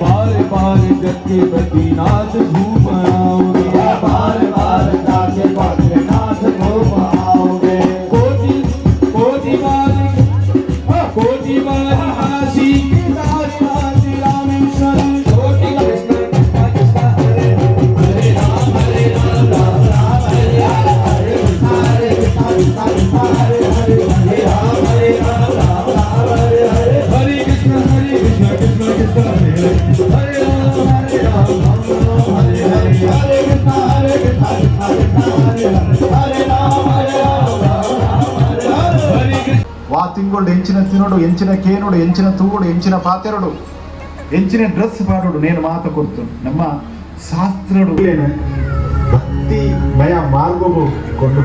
बार बार जाके बद्रीनाथ घूम आओगे। बार बार जाके बद्रीनाथ घूम आओगे। कोटि कोटि बार, कोटि बार काशी, केदारनाथ, रामेश्वर, कोटि कृष्ण कृष्ण कृष्ण हरे हरे, राम हरे राम राम राम हरे हरे, हरे कृष्ण हरे कृष्ण कृष्ण कृष्ण हरे हरे, हरे राम हरे राम राम राम हरे हरे, हरे कृष्ण हरे कृष्ण कृष्ण कृष्ण हरे हरे, हरे राम हरे राम राम राम हरे हरे, हरे कृष्ण हरे कृष्ण कृष्ण कृष्ण हरे हरे, हरे राम हरे राम राम राम हरे हरे। हरे कृष्ण। ವಾ ತಿಂಗಳು ಎಂಚಿನ ತಿನ್ನೋಡು, ಎಂಚಿನ ಕೇನುಡು, ಎಂಚಿನ ತೂಗುಡು, ಎಂಚಿನ ಪಾತೆರಡು, ಎಂಚಿನ ಡ್ರೆಸ್ ಪಾಡೋಡು, ನೇನು ಮಾತ ಕೊಡ್ತು ನಮ್ಮ ಶಾಸ್ತ್ರಡು ಏನು ಭಕ್ತಿ ಮಯ ಮಾರ್ಗವು ಕೊಂಡು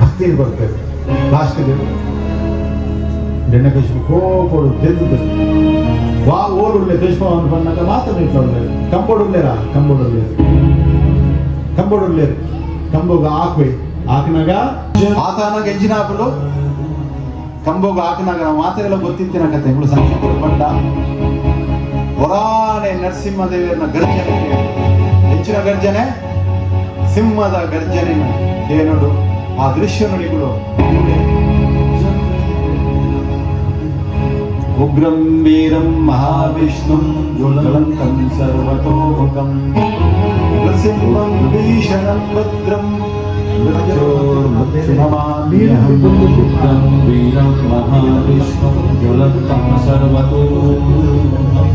ಭಕ್ತಿ ಬರ್ತೇವೆ. ಲಾಸ್ಟ್ ಹಿರಣ್ಯಕಶಿಪು ಕೋಪಡು ದೆದ್ದು ವಾ ಓಡುಳ್ಳೆ ದುಷ್ಮವನ್ನು ಬಂದಾಗ ಮಾತ್ರ ಇಟ್ಲುಳ್ಳೆ ಕಂಬೋಡುಳ್ಳೇರಾ, ಕಂಬೋಡುಳ್ಳೇರು, ಕಂಬೋಡುಳ್ಳೇರು, ಕಂಬೋಗ ಆಕ್ವೆ ಆಕನಾಗ ಆತನಾಗ ಎಂಜಿನಾಪುಲು ಕಂಬೋಗ ಆಕನಾಗ ನಾವು ಮಾತೆಲ್ಲ ಗೊತ್ತಿತ್ತಿನ ಕತೆ ಇವಳು ಸಂಕ್ಷಿಪ್ತ ಪಂಡ ಹೊರಾನೆ ನರಸಿಂಹದೇವರನ ಗರ್ಜನೆ, ಹೆಚ್ಚಿನ ಗರ್ಜನೆ, ಸಿಂಹದ ಗರ್ಜನೆ ಏನೋಡು ಆ ದೃಶ್ಯ ನುಡಿಗಳು. ಉಗ್ರಂ ವೀರಂ ಮಹಾವಿಷ್ಣುಂ ಜ್ವಲಂತಂ ಸರ್ವತೋಮುಖಂ ನೃಸಿಂಹಂ ಭೀಷಣಂ ಭದ್ರಂ ಮೃತ್ಯೋರ್ಮೃತ್ಯುನಮಾಮ್ಯಹಂ. उग्रं वीरं महाविष्णुं ज्वलन्तं सर्वतोमुखं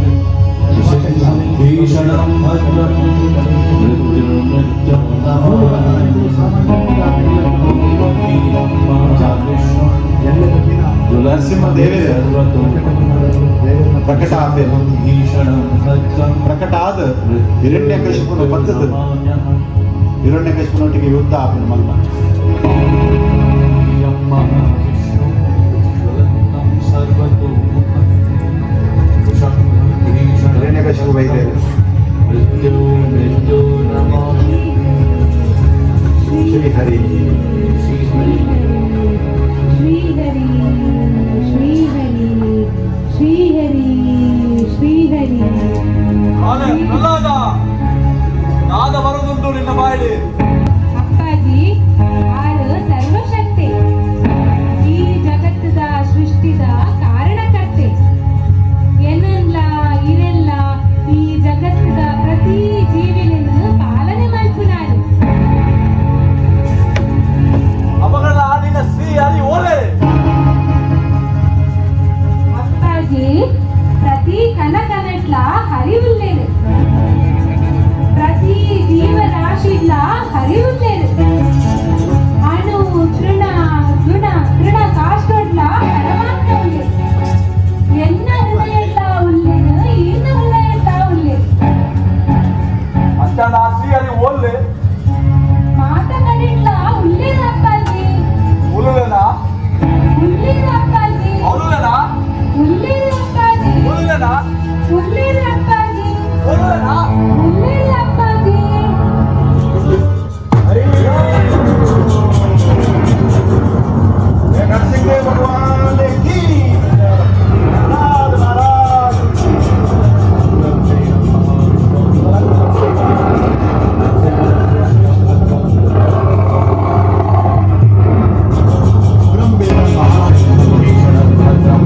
नृसिंहं भीषणं भद्रं मृत्युर्मृत्युं नमामि। वीरं महाविष्णुं ನರಸಿಂಹ ದೇವರೇ सर्वतोमुखं ಪ್ರಕಟ ಆಪೇರು. भीषणं भद्रं ಪ್ರಕಟ ಆದ ಹಿರಣ್ಯಕಶಿಪುನ ಬತ್ತದ ಹಿರಣ್ಯಕಶಿಪುನೊಟ್ಟಿಗೆ ಯುದ್ಧ ಆಪಿನ ಮಲ್ಲ. वीरं महाविष्णुं ज्वलन्तं सर्वतोमुखं नृसिंहं भीषणं ಹಿರಣ್ಯಕಶಿಪು ಬೈದೇರು. मृत्यो मृत्यो नमामि। ಶ್ರೀ ಹರಿ. श्री हरि। ಶ್ರೀ ಹರಿ, ಶ್ರೀ ಹರಿ, ಶ್ರೀ ಹರಿ, ಶ್ರೀ ಹರಿ. ಪ್ರಹ್ಲಾದ, ನಾದ ಬರುದುಂಟು ನಿನ್ನ ಬಾಯಲ್ಲಿ. ಅಪ್ಪಾಜಿ, ಆರು ಸರ್ವಶಕ್ತಿ, ಈ ಜಗತ್ತದ ಸೃಷ್ಟಿದ ಕಾರಣಕರ್ತೆ. ಎನ್ನಲ್ಲ ಇರೆಲ್ಲ ಈ ಜಗತ್ತದ ಪ್ರತಿ ಜೀವಿಯನ್ನು ಪಾಲನೆ ಮಲ್ಪುನಾರು. ಅಪಗಳ ನಿನ್ನ ಶ್ರೀ ಹರಿ ಓಲೆ? ಅಪ್ಪಾಜಿ, ಪ್ರತಿ ಕಣ ಕನಟ್ಲ ಹರಿವುಳ್ಳೇರು, ಪ್ರತಿ ಜೀವರಾಶಿಡ್ಲ ಹರಿವುಳ್ಳೇರು, ಅಣು ತೃಣ ಗುಣ ತೃಣ ಕಾಷ್ಟೊಡ್ಲ ಪರಮಾತ್ಮ ಉಲ್ಲೆ, ಎನ್ನ ಹೃದಯಡ್ಲ ಉಲ್ಲೇನು, ಈರ್ನ ಹೃದಯಡ್ಲ ಉಲ್ಲೆ. ಅಂಚಾಂಡ ಶ್ರೀ ಹರಿ ಓಲ್ಲೆ? ಮಾತ ಕಡೆಡ್ಲ ಉಲ್ಲೇರು ಅಪ್ಪಾಜಿ. ಉಲುಲೆನಾ? ಉಲ್ಲೇರು ಅಪ್ಪಾಜಿ. ಉಲುಲೆನಾ? ಉಲ್ಲೇರು ಅಪ್ಪಾಜಿ. ಉಲುಲೆನಾ? ಉಲ್ಲೇರು ಅಪ್ಪಾಜಿ. ಉಲುಲೆನಾ? ಉಲ್ಲೇರು ಅಪ್ಪಾಜಿ. ನರಸಿಂಹ ಭಗವಾನ್ ಕಿ ಪ್ರಹ್ಲಾದ ಮಹಾರಾಜ್ ಕಿ. ಉಗ್ರಂ ವೀರಂ ಮಹಾವಿಷ್ಣುಂ ಭೀಷಣಂ ಭದ್ರಂ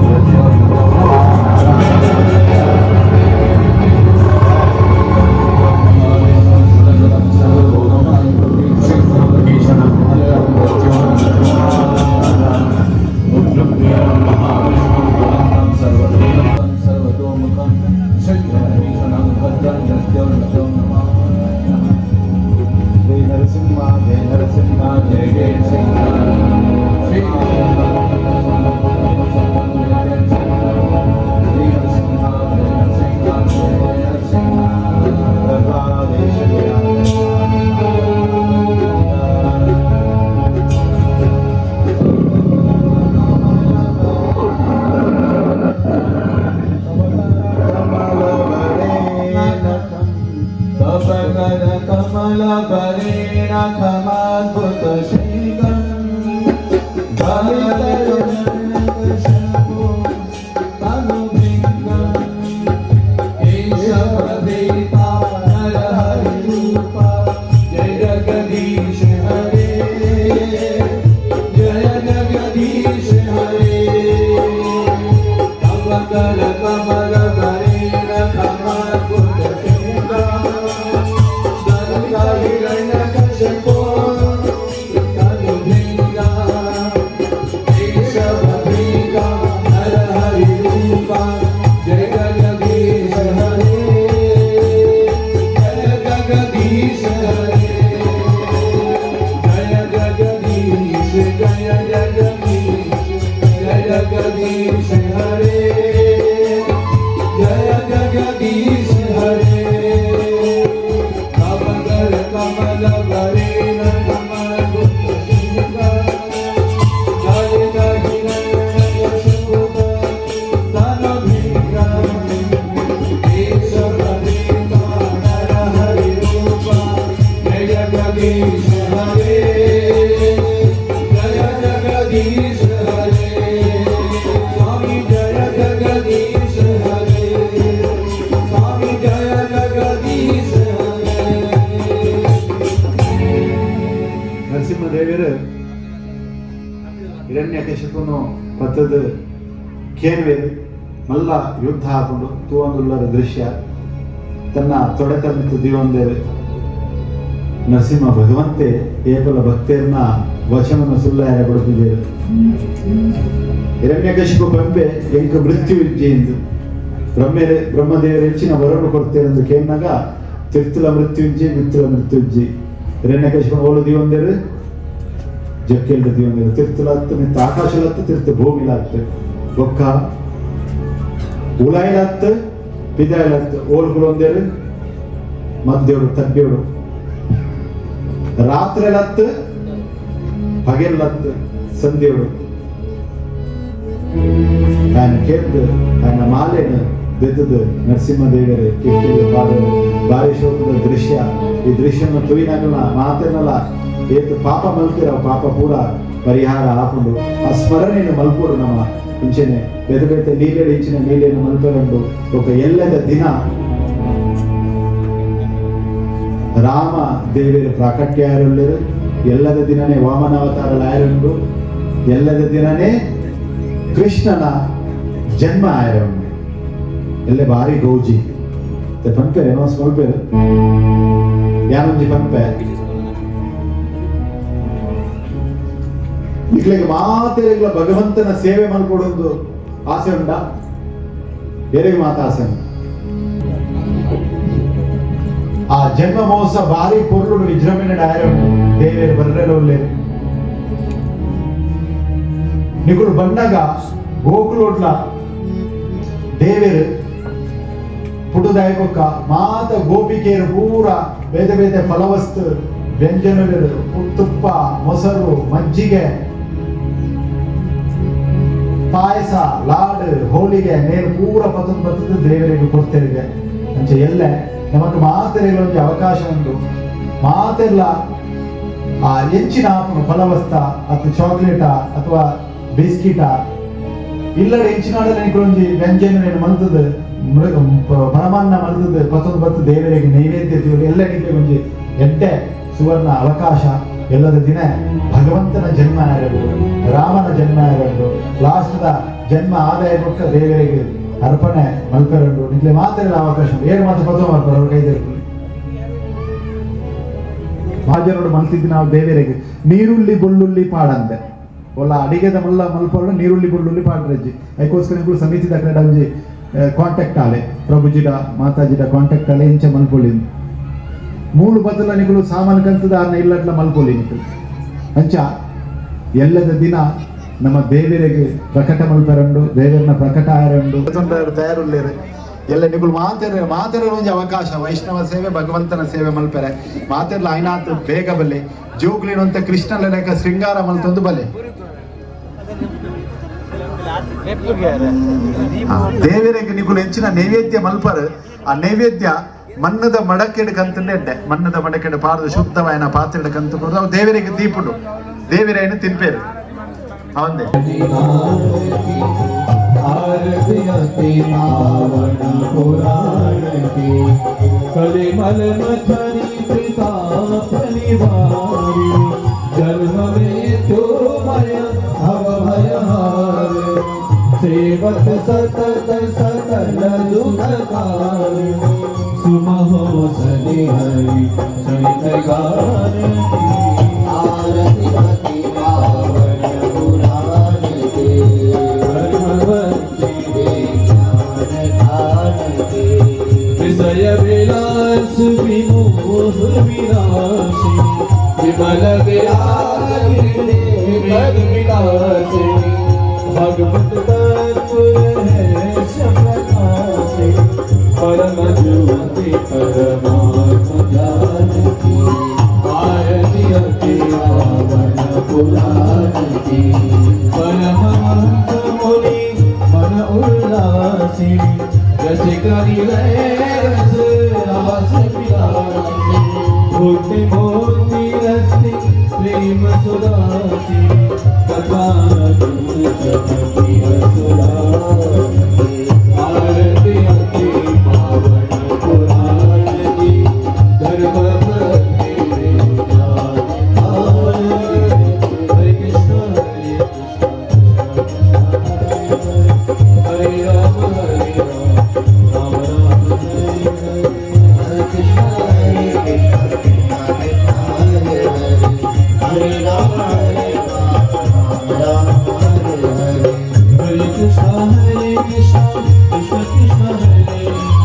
उग्रं वीरं महाविष्णुं ज्वलन्तं सर्वतोमुखं भीषणं भद्रं मृत्योर्मृत्युं नमाम्यहम्। ಜೈ ನರಸಿಂಹ, ಜೈ ನರಸಿಂಹ, जय जय सिंह श्री श्री नरसिंह, जय नरसिंह, जय नरसिंह। ಪ್ರಹ್ಲಾದೇಶ. तव कर कमल बरेण खमाद्भुत शीघ्रं। Hare तव कर कमल करेण कमल सिंहा हिरण्यकशिपो तनुभृङ्गा केशवभृङ्गा नरहरिरूपा जय जगदीश हरे जय जगदीश हरे जय जगदीश जय जगदीश जय जगदीश हरे जय जगदीश हरे तव कर कमल करेण कमल सिंहा हिरण्यकशिपु तनुभृङ्गा केशवभृङ्गा नरहरिरूपा जय जगदीश हरे जय जगदीश हरे स्वामी जय जगदीश हरे स्वामी जय जगदीश हरे. ನರಸಿಂಹದೇವರು ಹಿರಣ್ಯಕಶಿಪುನು ಪತ್ತದ ಕೇನ್ವೇರು ಮಲ್ಲ ಯುದ್ಧ ಹಾಕೊಂಡು ತೂವಂದುಲ್ಲರ ದೃಶ್ಯ ತನ್ನ ತೊಡೆತ ದಿವಂದೇವೆ. ನರಸಿಂಹ ಭಗವಂತೆ ಏಕಲ ಭಕ್ತಿಯನ್ನ ವಚನವನ್ನು ಸುಳ್ಳ ಬಿಡುತ್ತಿದ್ದೇವೆ. ಹಿರಣ್ಯಕಶಿಪು ಪಂಪೆ ಎಂಕ ಮೃತ್ಯು ವಿದ್ಯೆಂದು ಬ್ರಹ್ಮೇರೆ ಬ್ರಹ್ಮದೇವರ ಹೆಚ್ಚಿನ ವರವನ್ನು ಕೊಡ್ತೇನೆಂದು ಕೇಳಿನಾಗ ತಿರ್ತುಲ ಮೃತ್ಯುಂಜಿ ಮಿತ್ತುಲ ಮೃತ್ಯುಂಜಿ. ಹಿರಣ್ಯಕಶಿಪು ಓಲು ದಿವಂದೇರು ಜಕ್ಕೆಲ್ದ ದಿವಂದೇರು ತಿರ್ತುಲತ್ತು ಮಿತ್ತ ಆಕಾಶಲತ್ತು ತಿರ್ತು ಭೂಮಿಲತ್ತು ಬೊಕ್ಕ ಉಲಾಯಿಲತ್ತು ಪಿದಾಯಿಲತ್ತು ಓಲ್ಗುಳು ಒಂದೇರು ಮಧ್ಯೋಡು ತಬ್ಬಿಯೋಡು ರಾತ್ರಿಲತ್ತು ಪಗೆಲ್ಲತ್ತು ಸಂಧ್ಯೋಡು. ఆయన ಕೇಳ್ದು ఆయన ಮಾಲೇನು ದೆತ್ತದು ನರಸಿಂಹದೇವರು ಕಿಕ್ಕಿಲು ಪಾಡಲು ಭಾರಿ ಶೋಕದ ದೃಶ್ಯ. ಈ ದೃಶ್ಯನ ತುಯಿನಾಗಲ ಮಾತೆನಲ್ಲ ಏತು ಪಾಪ ಮಲ್ತಿರ ಪಾಪ ಪೂರ ಪರಿಹಾರ ಆಪುಂಡು. ಆ ಸ್ಮರಣೆಯನ್ನು ಮಲ್ಪೋಡು ನಮ್ಮ ಇಂಚನೆ ಬೇತೆ ಬೇತೆ ಲೀಲೆಡು ಇಂಚಿನ ಲೀಲೆಯನ್ನು ಮಲ್ಪೆರಂಡು. ఒక ಎಲ್ಲದ ದಿನ ರಾಮ ದೇವರು ಪ್ರಾಕಟ್ಯ ಆಯರುಳ್ಳರು. ಎಲ್ಲದ ದಿನನೇ ವಾಮನಾವತಾರ ಆಯರುಂಡು. ಎಲ್ಲದ ದಿನನೇ ಕೃಷ್ಣನ ಜನ್ಮ ಆಯರುಂಡು. ಎಲ್ಲೆ ಭಾರಿ ಗೌಜಿ ಪನ್ಪೇರು ಏನೋ ಸ್ಮಲ್ಪೇರು ಯಾನೊಂಜಿ ಪನ್ಪೆ ಇಕ್ಲೆಗ್ ಮಾತೆರೆಗ್ಲ ಭಗವಂತನ ಸೇವೆ ಮಲ್ಕೊಡೊಂದು ಆಸೆ ಉಂಟಾ? ಏರೆಗ್ ಮಾತ ಆಸೆ ಉಂಟು? ಆ ಜನ್ಮ ಮೋಸ ಭಾರಿ ಪೊರ್ಲುಡು ವಿಜೃಂಭಣೆ ಆಯರುಂಡು. ದೇವೇರು ಬರ್ರೆಲ ಉಲ್ಲೇರು. ನಿಗುಲು ಬಣ್ಣಗ ಗೋಕುಲೋಟ್ಲ ದೇವೇರು ಪುಡುದಾಯಕೊಕ್ಕ ಮಾತ ಗೋಪಿಕೆಯರು ಪೂರ ಬೇತೆ ಬೇತೆ ಫಲವಸ್ತು ವ್ಯಂಜನಗಳು ತುಪ್ಪ ಮೊಸರು ಮಜ್ಜಿಗೆ ಪಾಯಸ ಲಾಡು ಹೋಳಿಗೆ ನೇರು ಪೂರ ಪತಂದು ಬತ್ತದು ದೇವರಿಗೆ ಕೊಡ್ತೇವೆ. ಅಂಚೆ ಎಲ್ಲೆ ನಮಕ್ ಮಾತೆರೆಗಳ ಒಂಜಿ ಅವಕಾಶ ಉಂಟು. ಮಾತೆಲ್ಲ ಆ ಎಂಚಿನ ಆಪುನು ಫಲವಸ್ತ ಅಥವಾ ಚಾಕ್ಲೇಟ ಅಥವಾ ಬಿಸ್ಕಿಟ ಇಲ್ಲಡೆ ಎಂಚಿನಾಡಲ ಒಂಜಿ ವ್ಯಂಜನ ಮಲ್ತದ ಪರಮಾನ್ನ ಮಲ್ತದ ಪತ್ತೊಂದು ಬತ್ತು ದೇವರಿಗೆ ನೈವೇದ್ಯ ದೇವರು ಎಲ್ಲ ಒಂಜಿ ಎಡ್ಡೆ ಸುವರ್ಣ ಅವಕಾಶ. ಎಲ್ಲದ ದಿನ ಭಗವಂತನ ಜನ್ಮ ಆರಡು, ರಾಮನ ಜನ್ಮ ಆರಡು, ಲಾಸ್ಟ್ದ ಜನ್ಮ ಆದಾಯ ಕೊಟ್ಟ ದೇವರಿಗೆ ಅರ್ಪಣೆ ಮಲ್ಪೆರಂಡು. ನಿಕ್ಲೆ ಮಾತ್ರ ಅವಕಾಶ ಉಂಟು. ಏನು ಮಾತ್ರ ಪದ ಮಾಡ್ತಾರೆ ಅವ್ರ ಕೈ ಮಹಾಜನೋಡು ಮಲ್ತಿದ್ದು ನಾವು ದೇವರಿಗೆ ನೀರುಳ್ಳಿ ಬೊಳ್ಳುಳ್ಳಿ ಪಾಡಂದೆ ಒಲ್ಲ ಅಡಿಗೆದ ಮಲ್ಲ ಮಲ್ಪರು ನೀರುಳ್ಳಿ ಬೊಳ್ಳುಳ್ಳಿ ಪಾಡ್ರಜ್ಜಿ. ಅದಕ್ಕೋಸ್ಕರ ನಿಗಳು ಸಮಿತಿ ದಕ್ಕಡೆ ಒಂಜಿ ಕಾಂಟ್ಯಾಕ್ಟ್ ಆಲೆ ಪ್ರಭುಜಿಡ ಮಾತಾಜಿಡ ಕಾಂಟ್ಯಾಕ್ಟ್ ಆಲೆ ಇಂಚ ಮಲ್ಪೊಲಿ ಮೂಲು ಬದಲ ನಿಗಳು ಸಾಮಾನು ಕಂತದ ಆರ್ನ ಇಲ್ಲಟ್ಲ ಮಲ್ಪೊಲಿ ನಿಕುಲು. ಅಂಚ ಎಲ್ಲದ ದಿನ ನಮ್ಮ ದೇವರಿಗೆ ಪ್ರಕಟ ಮಲ್ಪರಂಡು, ದೇವರನ್ನ ಪ್ರಕಟ ಆಯರಂಡು ತಯಾರುಳ್ಳೇರು. ಎಲ್ಲ ನಿಗುಲು ಮಾತೆರೆ ಮಾತೆರೆ ಒಂಜಿ ಅವಕಾಶ ವೈಷ್ಣವ ಸೇವೆ ಭಗವಂತನ ಸೇವೆ ಮಲ್ಪೆರೆ. ಮಾತೆರ್ಲ ಐನಾತ್ ಬೇಗ ಬಲ್ಲೆ ಜೋಗ್ಲಿನಂತ ಕೃಷ್ಣನ ಲೆಕ್ಕ ಶೃಂಗಾರ ಮಲ್ತೊಂದು ಬಲೆ. ದೇವರಿಗೆ ನಿಗುಲು ಎಂಚಿನ ನೈವೇದ್ಯ ಮಲ್ಪರು ಆ ನೈವೇದ್ಯ ಮಣ್ಣದ ಮಡಕೆಡು ಕಂತಂಡೆ ಎಡ್ಡೆ ಮಣ್ಣದ ಮಡಕೆಡು ಪಾರ್ದು ಶುದ್ಧವಾಯನ ಪಾತ್ರೆಡು ಕಂತು ಕೊಡು ಅವು ದೇವರಿಗೆ ದೀಪುಡು ದೇವರೇನು ತಿನ್ಪೇರು ಅವಂದೇ. आरती अति पावन पुराण की कलिमल मथनी प्रताप निवारी जन्म मृत्यु भय भव भय. सेवक सतत सकल दुखकारी सुमहो सने हरि चरित गान। आरती अति पावन पुराण के, भगवती ज्ञान ठान के। विषय विलास विमोह विनाशी, विमल विरागिनी विलासिनी, भगवत तत्व रहस्य प्रकाशी, परम ज्योति परमात्म ज्ञान की। आरती अति पावन पुराण की। परमहंस मुनि मन उल्लासिनी, रसिक रस रास विलासिनी, भक्ति मोती रस्ति प्रेम सुदासिनी, कथा आरती अति पावन पुराण की। धर्म भक्ति ज्ञान। हरे कृष्ण हरे कृष्ण कृष्ण कृष्ण हरे हरे, हरे राम हरे राम राम राम हरे हरे। हरे कृष्ण हरे कृष्ण कृष्ण कृष्ण हरे हरे, हरे राम हरे राम राम राम हरे हरे। हरे कृष्ण हरे कृष्ण कृष्ण कृष्ण हरे हरे, हरे राम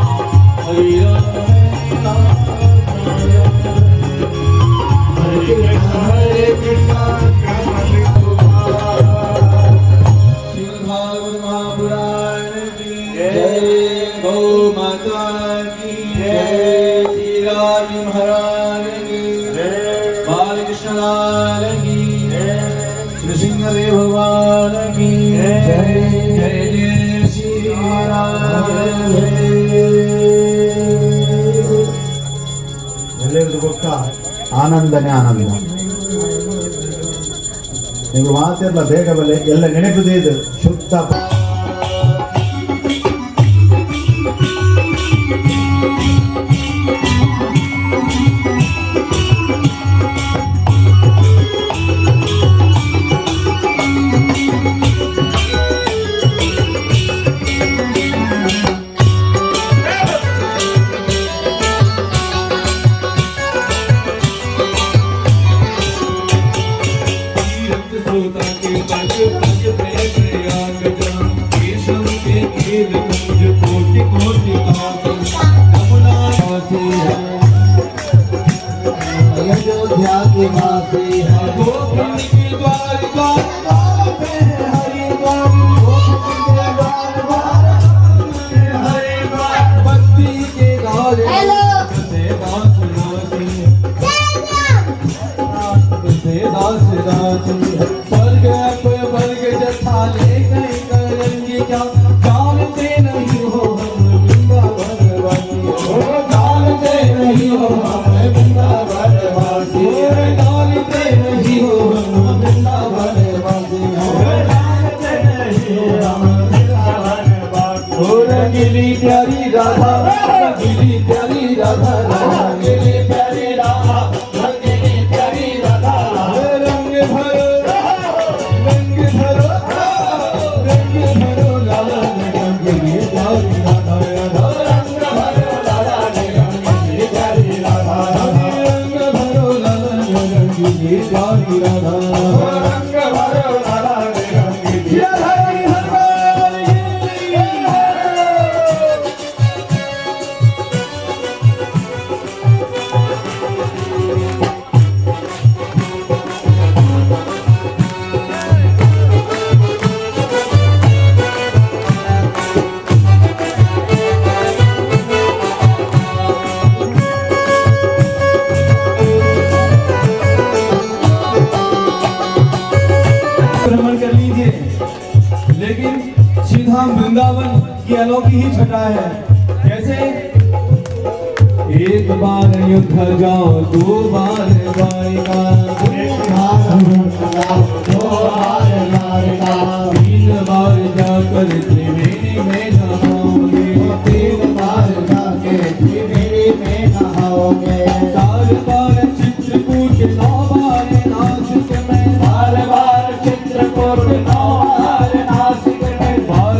हरे राम राम राम हरे। हरे कृष्ण हरे कृष्ण कृष्ण श्रीमद् भागवत महापुराण की जय, गौ माता की जय, श्री राज महाराज की जय, बालकृष्ण लाल की जय, नृसिंहदेव भगवान की जय, जय जय श्री राधे। ಎಲ್ಲರಿಗೂ ಬೊಕ್ಕ ಆನಂದನೇ ಆನಂದ. ನೀವು ಮಾತೆಲ್ಲ ಬೇಗ ಬಲೆ ಎಲ್ಲ ನೆನಪುದೇ ಇದು ಶುದ್ಧ. तीर्थ सोता के पग पग पे प्रयाग जा, केशव के खेल कुंज कोटि कोटि आस, यमुना वासी है। अयोध्या के वासी है। गोविंद के द्वार द्वार गाते हैं हरिद्वार, गोविंद के द्वार द्वार गाते हैं हरिद्वार, भक्ति के गारे से दास दासी, से दास दासी। स्वर्ग वर्ग जथा ले गए करेंगे क्या, जानते नहीं हो हम वृंदावन वासी, ओ जानते नहीं हो हम वृंदावन वासी, ओ जानते नहीं हो हम वृंदावन वासी, ओ जानते नहीं हो हम वृंदावन वासी। ओ रंगीली प्यारी राधा, रंगीली प्यारी राधा, रंगीली प्यारी राधा, रंगीली प्यारी राधा, रंग भरो रंग भरो रंग भरो लाला रंगीली प्यारी राधा राधा, रंग भरो लाला रंगीली प्यारी राधा, रंग भरो लाला रंगीली प्यारी राधा, रंग भरो लाला रंगीली राधा। हरि हर। भ्रमण कर लीजिए, लेकिन श्रीधाम वृंदावन की अनोखी ही छटा है। कैसे? एक बार युद्ध जाओ, दो बार द्वारिका, दो बार द्वारिका, तीन बार जाकर त्रिवेणी में नहाओगे, तीन बार जाके त्रिवेणी में नहाओगे, चार बार चित्रकूट, नौ बार नासिक में, बार बार चित्रकूट, नौ बार नासिक में, बार